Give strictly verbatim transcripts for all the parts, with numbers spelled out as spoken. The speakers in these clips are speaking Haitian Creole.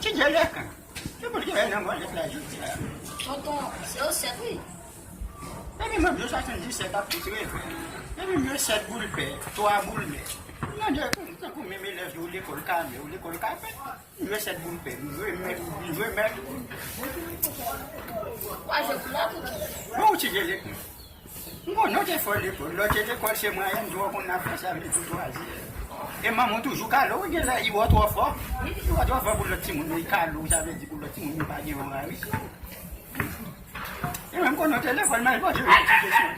Ti Djelekan, ki boul ki fè nan mòlèt la jodi a? Tonton, se yo sèt, wi. Depi mwen byen swasanndiznèf ap tout revè. Depi mwen sèt boul pè, twa boul mè. Mwen de tankou menm elèv yo lekòl ka mè, lekòl ka pè. Mwen sèt boul pè, mwen mè, mwen mè. Wa jwe boul la tout. Bon, Ti Djelekan. M konnen w te fò lekòl. Lè w te lekòl, se mwayèn dwa w konn ap fè, sa vle di w twazyèm. E manman w toujou kale w, gen lè li wè w twò fò. Li wè w twò fò pou lòt timoun, li kale w, sa vle di pou lòt timoun, li pa gen yon mari. E menm konnen w te lekòl, m al poze w yon ti kesyon.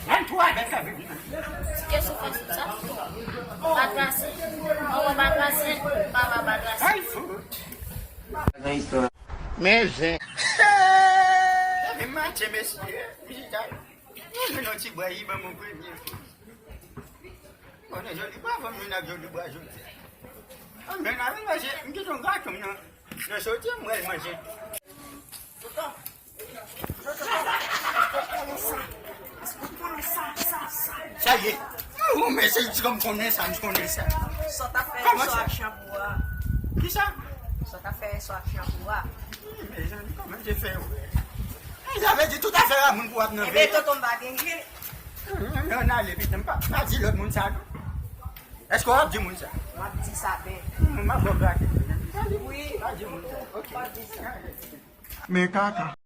Vennntwa bèt k ap viv nan. Ti kesyon fasil sa. Pa trase. Manman pa trase, papa pa trase. Ay, fout. Men zen. Depi maten, mesye, vizitay. Mwen jwenn yon ti bwa, li ban mwen premye. Konnen jodi bwa, fò m jwenn ak jodi bwa jodi a. Anben, n a vin manje, m kite yon gato m nan, nan soti, m pral manje. Sa ye. Ou men se di kòm konnen sa, m konnen sa. Sa w t ap fè sou aksyon pou a. Kisa? Sa w t ap fè sou aksyon pou a. Mezanmi, kòman te fè wè? Sa vle di tout afè a moun pou w ap nan veye. Ebe, tonton m pa gen je. Ann ale, pitit, m pa, pa di lòt moun sa non. Èske w ap di moun sa? M ap di sa byen. M ap bò brake. Wi. Pa di moun sa. Ok. M ap di sa. Men kaka.